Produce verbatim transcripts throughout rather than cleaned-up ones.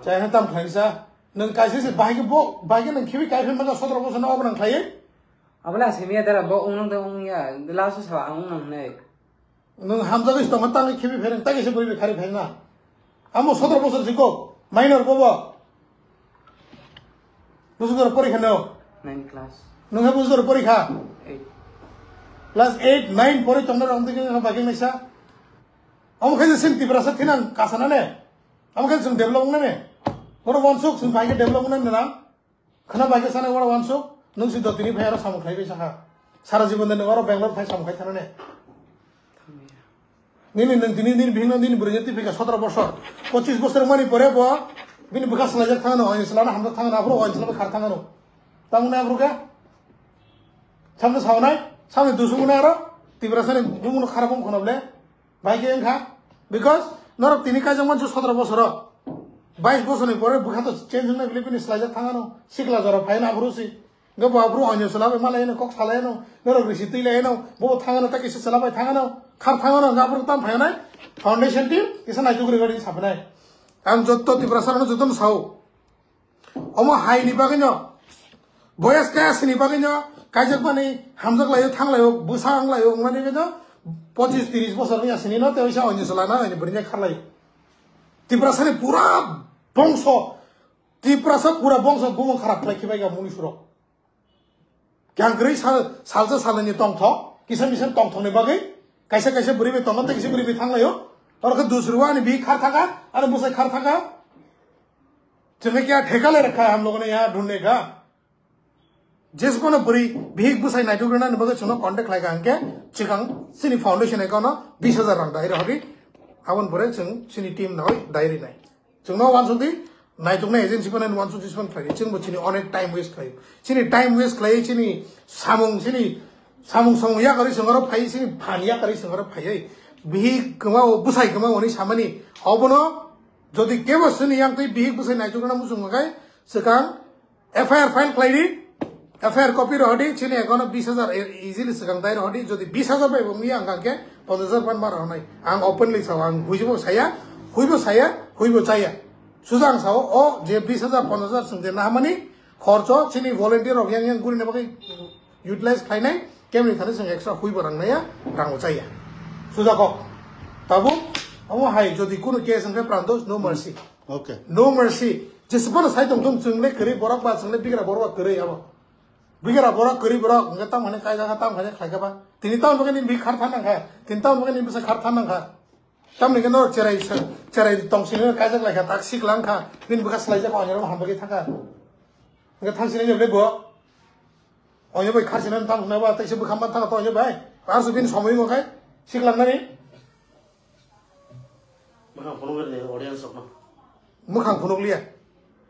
Chai ha tam khlaisa. Nwng kaisa se bahai ke bo, bahai ke nwng khibi kai phin maka sotro bosor no obo nang khlai. Abla simi ya dara bo ung nang de ung ya. Last sa ang ung nang nai. Nwng hamjagwi tongma tangwi khibi phereng, ta kaisa bwrwi bai khari phereng na. Amo sotro bosor si kok, minor bobo. Bosor porikha no? Nine class. Nwng ha bosor porikha? Eight. Class eight, nine pori tongna rong tiki bagwi naisa. Amo khe sin Tiprasa thinang kasana ne. Amo khe sung develop na ne. Oro wansuk sung bai khe develop na ne na. Khana bai khe sanai oro wansuk, nwng si dotini phai aro samung khlai bai sakha. Sara jibon de nwng oro Bangalore phai samung khai thana ne. Nini nwng tini nini bihikno nini bwrwi twi phika sotro bosor. Pochis bosor mani pore bo bini bwkha swlaijak thangano, oin swlana hamjak thangano, aphuru oin swlaba khar thangano. Tamni aphuru khe samno sawnai, samni dusung wnai aro Tiprasani bumungno kharap wng khwna ble. Bai khe wngkha, because norok tini kaijak mansu sotro bosoro, bais bosorni pore bwkha to change wngnai bile bini swlaijak thangano, sikla jora phaino aphuru si. Hwnkhe bo aphuru onyo chwla bai malaino, kok salaino, norok risi twi laino, bo thangano, ta kisa chwla bai thangano, khar thangano, hwnkhe aphuru tam phainai foundation team kisa naituk ri gari sapnai. Ang jotto Tiprasa rokno jotono sao. Omo hai ni bagwi no, boyas kaya sini bagwi no, kaijak mani hamjak layo, thang layo, bwsa ang layo, wngmani bagwi no, pochis tiris bosor ni asini no, tei oisa onyo chwla na, onyo bwrwi kharlai. Tiprasa ni pura bongso, Tiprasa pura bongso bumung kharap khlai khibai ga muni surok. Kyang kwrwi sal, salsa salnani tongthok, kisa misa tongthokni bagwi, kaisa kaisa bwrwi bai tongo, tei kisa bwrwi bai thanglaio. Oro khe dusrwani bi khar thaka, ani bwsai khar thaka. Chwngno kya theka le rakha ham logo ne ya dhunne ka. Jesbono bwrwi bihik bwsai naituk rwnani bagwi chwngno contact khlai ka hwnkhe chikang chini foundation account no bis hajar rang dai rw hadi. Aboni pore chwng chini team no dai rinai. Chwngno wansukdi, naituknai agency phano wansukdi, siphan khlai. Chwngbo chini onek time waste khlai. Chini time waste khlai, chini samung, chini samung samung yakarwi chwng oro phai, chini phan yakarwi chwng oro phai. Bihik kwmao, bwsai kwmao hwnwi samani. Obono jodi kebo chini yang twi bihik bwsai naitukna muchung kai, swkang F I R file khlai di. F I R copy rw di, chini account o bis hajar e-, easily swkang dai rw di. Jodi bis hajar bai bo wngya, ang khe ponchash hajar ban ma rw nai. Ang openly sao, ang huibo saya, huibo saya, huibo chaya. Suja ang sao, o je bis hajar, ponchash hajar chwng je nahamani khorcho, chini volunteer rok yang yang gurina bagwi utilize khlainai, kemni thani chwng extra huibo rang naiya, rang bo chaya. Suja kok. Tabuk, omo hai, jodi kunu case wngkhe prantos, no mercy. Okay. No mercy. Jesubano sai tong thung, chwng le kwrwi borok ba, chwng le bigra borok ba kwrwi abo. Bigra borok kwrwi borok, hwnkhe tamo hwnwi kaijak kha, tamo hwnwi khlai kha ba. Tini tamo bagwi nini bihik khar thang nang kha. Tini tamo bagwi nini bwsa khar thang nang kha. Tamni hwnkhe norok cherai sa, cherai tong sini kaijak lai kha, tak sik lang kha. Bini bwkha swlaijak, onyo rok ham bagwi thang kha. Hwnkhe thang sini le bo. Onyo bai khar sini tamo hwnwi ba, tei se bwkha man thang kha to onyo bai. Ar su bini somoi wng khai. Sik lang nani. Mwkhang phunuk rw di audience rokno. Mwkhang phunuk liya.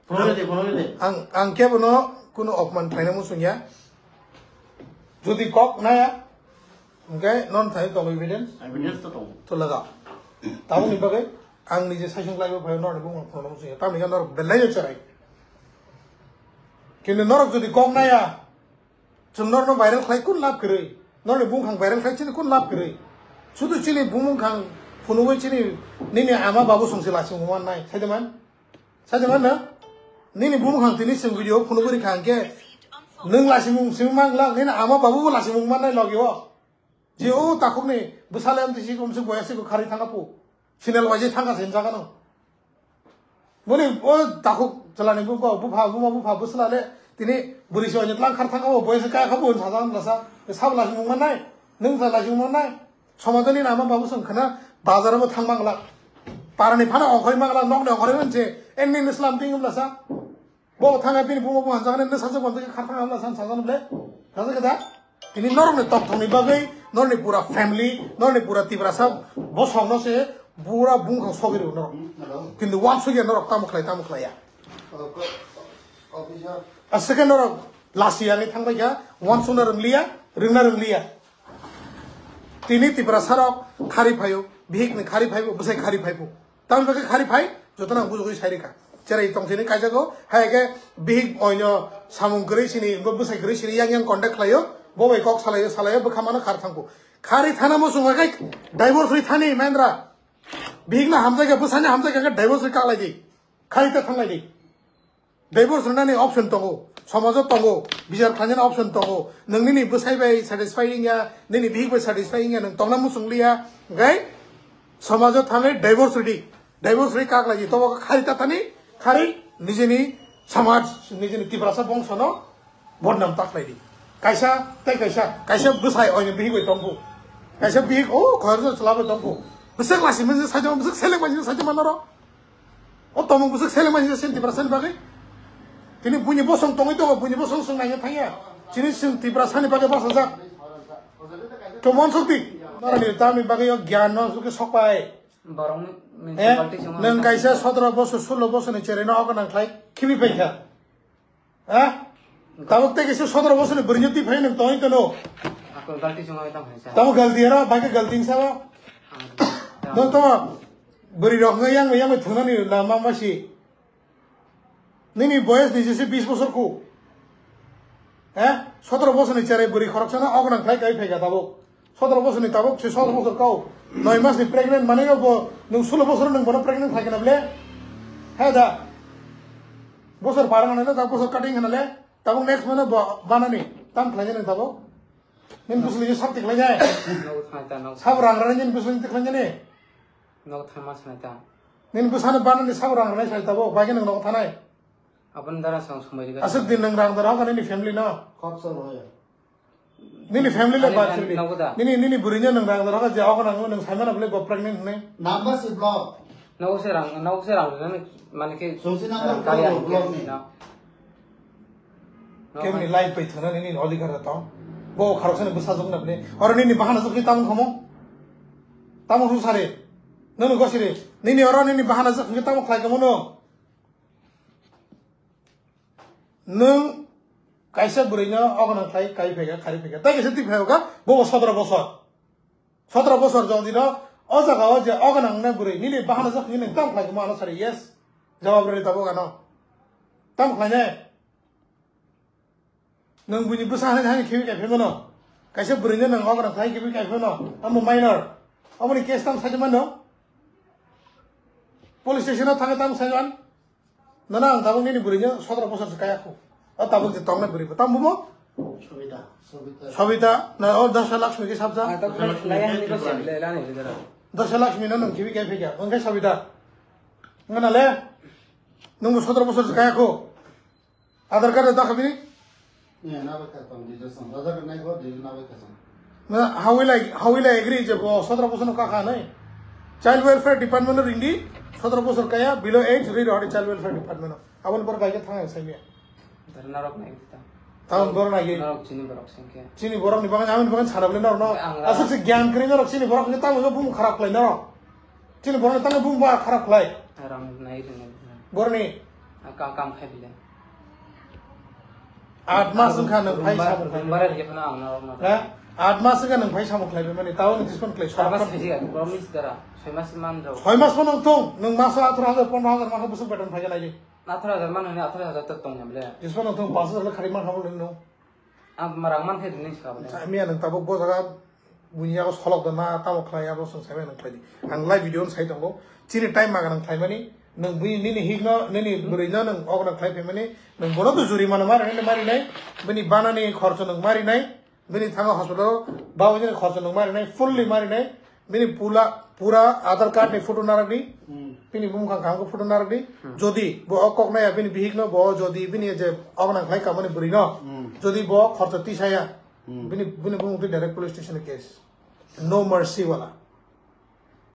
Phunuk rw di, phunuk rw di. Ang, ang kebono kuno opman khlaina muchung ya. Jodi kok naya, hwnkhe non thai tongo evidence. Evidence to tongo. To laga. Tamoni bagwi ang nije saichung khlaibo phaio, norni bumung phunukna muchung ya. Tamoni khe norok belai no cherai. Kintu norok jodi kok naya, chwng norno viral khlai kun lab kwrwi? Norni bumung viral khlai chini kun lab kwrwi? Sudu chini bumung phunugwi chini nini ama babu songsi lachi mung mannai. Sai de man? Sai de man na? Nini bumung tini chwng video phunugwi rikha hwnkhe nwng lachi mung simi mangla, nini ama babu bo lachi mung mannai logi o. Je o takhukni bwsale amtwi si komsuk boya si kharwi thangkha pu. Final waise thangkha se hinjak ano. Boni o takhuk chwlani bupha, bupha, buma bupha bwsla le tini bwrwi se oinwi tlang khar thangkha o, boya se kaya kha bo sajak ano lasa. Sabo lachi mung mannai, nwng sa lachi mung mannai. Somajoni nama babu song khana bazar bo thang mangla. Parani phano ongkhorwi mangla, nokni ongkhorwi manje, enni nislam ting lasa. Bo thangkha bini buma bo hanjaknai, nw sajak bo hanjakhe khar thangkha wngla san sajak ble. Sajak khe da? Tini norokni tongthokni bagwi, norokni pura family, norokni pura Tiprasa bosongno se pura bumung sogwi rw norok. Kintu wansukya norok tamo khlai, tamo khlaiya. Aswkhe norok lasi yangwi thangbaikha, wansukna rwngliya, rwngna rwngliya. Tini Tiprasa rok khari phaio, bihik ni khari phaio, bwsai khari phaio. Tamni bagwi khari phai, jotono ang bujugwi sai rikha. Cherai tong sini kaijago, hai khe bihik oino samung kwrwi sini, bo bwsai kwrwi sini yang yang contact khlaio, bo bai kok salaio, salaio, bwkha mano khar thangkhu. Khari thana muchung hai khe divorce ri thani Mahendra. Bihik no hamjakya, bwsai no hamjakya khe divorce ri kaklai di. Khali ta thanglai di. Divorce rwnani option tongo, somajo tongo, bichar khlainani option tongo. Nwng nini bwsai bai satisfy wngya, nini bihik bai satisfy wngya, nwng tongna muchung liya, hwnkhe somajo thangwi divorce rwdi. Divorce rwi kak lai di, tobo kha khari ta thani, khari nijini samaj, nijini Tiprasa bongsono bodnam ta khlai di. Kaisa tei kaisa, kaisa bwsai oini bihik bai tongkhu. Kaisa bihik o khoroksa chwla bai tongkhu. Bwswk lasi mani saitama, bwswk seleng mani saitama noro. O tomung bwswk seleng mani sen Tiprasani bagwi. Tini buini bosong tongwi tongo, buini bosong swng naina thangya. Chini swng Tiprasani bagwi bachajak. Chumon sukti. Noroni tamni bagwi o gyan no sukhe sokpai. Borokni Eh? municipality chumon Nwng sukti. kaisa sotro bosor, sulo bosorni cherino ogo nang khlai khibi paikha. Ha? Tabuk tei kaisa sotro bosorni bwrwino twi phai nwng tongwi tono. Ako galti chungo tamo hai sa. Tamo galti ero, bai khe galti wngsa ba. Ah, Nwng tamo bwrwi rok wngwi yang yang thunani lama masi. Nini boyes ni jese bis bosor khu. He? Sotro bosorni cherai bwrwi khoroksano ogonang khlai kai phaikha tabuk. Sotro bosorni tabuk se sotro bosor kau. Noi masni pregnant manwi bo nwng sulo bosor nwng bono pregnant khlai kana ble. He da. Bosor barang na da bosor cutting kana le. Tabuk next mano bo banani. Tam khlai nwng tabuk. Nin busli je sab tikhlai jai. Nogo thang ta, nogo. Sab rang rani nin busli tikhlai jani. Nogo thang ma sanai ta. Nin busana banani sab rang rani sai tabuk. Bai khe nwng nogo thanai. Aboni dara sang somai riga. Aswk din nwng rang dara hoka nini family no. Khoroksa rw ya. Nini family le Ani bar ani chili. Nogo da. Nini, nini bwrwino nwng rang dara hoka je hoka nang nwng saimano bole bo pregnant hwnwi. Number si block. Nogo se rang, nogo se rang, mane ke Sungsi number kaya block ni. No. Kemni life bai thwna nini odhikar da tong. Bo kharok sani bwsa jok na bini. Oro nini bahana jok ni tamung khomo. Tamung hu sare. Nono gosiri. Nini oro nini bahana jok ni tamung khlai khomo no. Nwng kaisa bwrwino ogono khlai kai phaikha, khari phaikha. Tai kaisa twi phaikha, bo sotro bosor. Sotro bosor jodi no o jaga o je ogonang ne bwrwi nini bahana jak nini tam khlai kamo ano sari yes. Jawab rwdi tabuk ano. Tam khlai ne. Nwng buini bwsa hai hai khibi kai phai mano. Kaisa bwrwi ne nwng ogonang khlai khibi kai phai mano. Amo minor. Amoni case tam sai mano. Police station o thangwi tam sai man. Nana ang tabuk nini bwrwi no sotro bosor se kaya khu. O tabuk je tongna bwrwi bo. Tam bumo? Sobita. Sobita. Sobita, na o Dasha Lakshmi ke sabja. Ah, tabuk lai, lai, lai, lai, lai, lai, lai. Dasha Lakshmi no nung kibi kai phikya. Wngkhe Sobita. Ngana le. Nung bo sotro bosor se kaya khu. Aadhaar card da khabini? Ni na bai kha tong di jasam. Aadhaar card nai bo di na bai kha tong. Na, how will I, how will I agree je bo sotro bosor no kakha nai? Child Welfare Department no ringdi, sotro bosor kaya, below age, ri rodi Child Welfare Department no. Aboni borok bai khe thang sai miya. Dar narok nai ta. Tang borok nai. Narok chini borok sengke. Chini borok ni bagan, amin bagan sarap le narok no. Ang ra- Asuk se gyan kri narok chini borok ni tang bung kharap lai narok. Chini borok ni tang bung ba kharap lai. Rang nai ring. Borok ni. Kam, kam khai bile. Aat mas wngkha nwng phai samung khlai. Room bara rikhe phano ang narok no. Ha? Aat mas wngkha nwng phai samung khlai mani, tao nwng dispon khlai. Soi mas khaisi, promise dara. Soi mas man rok. Soi mas phano thung, nwng maso atharo hajar, pondro hajar ma khe bwswk beton phai khe nai di. Atharo hajar man hwnwi atharo hajar tok tong ya ble. Dispon nwng thung, pash hajar le khari man kha bole nwng. Ang ma rang man khe rini sa bole. Miya nwng tabuk bo jaga Buini yago solok da na tamo khlai abo chwng sai mano khlai di. Ang live video no sai tongo. Chini time maga nang khlai mani. Nwng bui nini hik no, nini bwrwi no nwng ogo nang khlai phaimani. Nwng bono to jurimana mari nai, mari nai. Bini banani khorcho nwng mari nai. Bini thango hospital o bawi nini khorcho nwng mari nai. Fully mari nai. Bini pula, pura Aadhaar card ni photo narak di. Hmm. Bini bumung kha kha photo narak di. Hmm. Jodi bo o kok naya bini bihik no bo jodi bini je ogo nang khlai kamani bwrwi no. Hmm. Jodi bo khorcho tisaya. Hmm. Bini, bini bumung twi direct police station case. No mercy wala.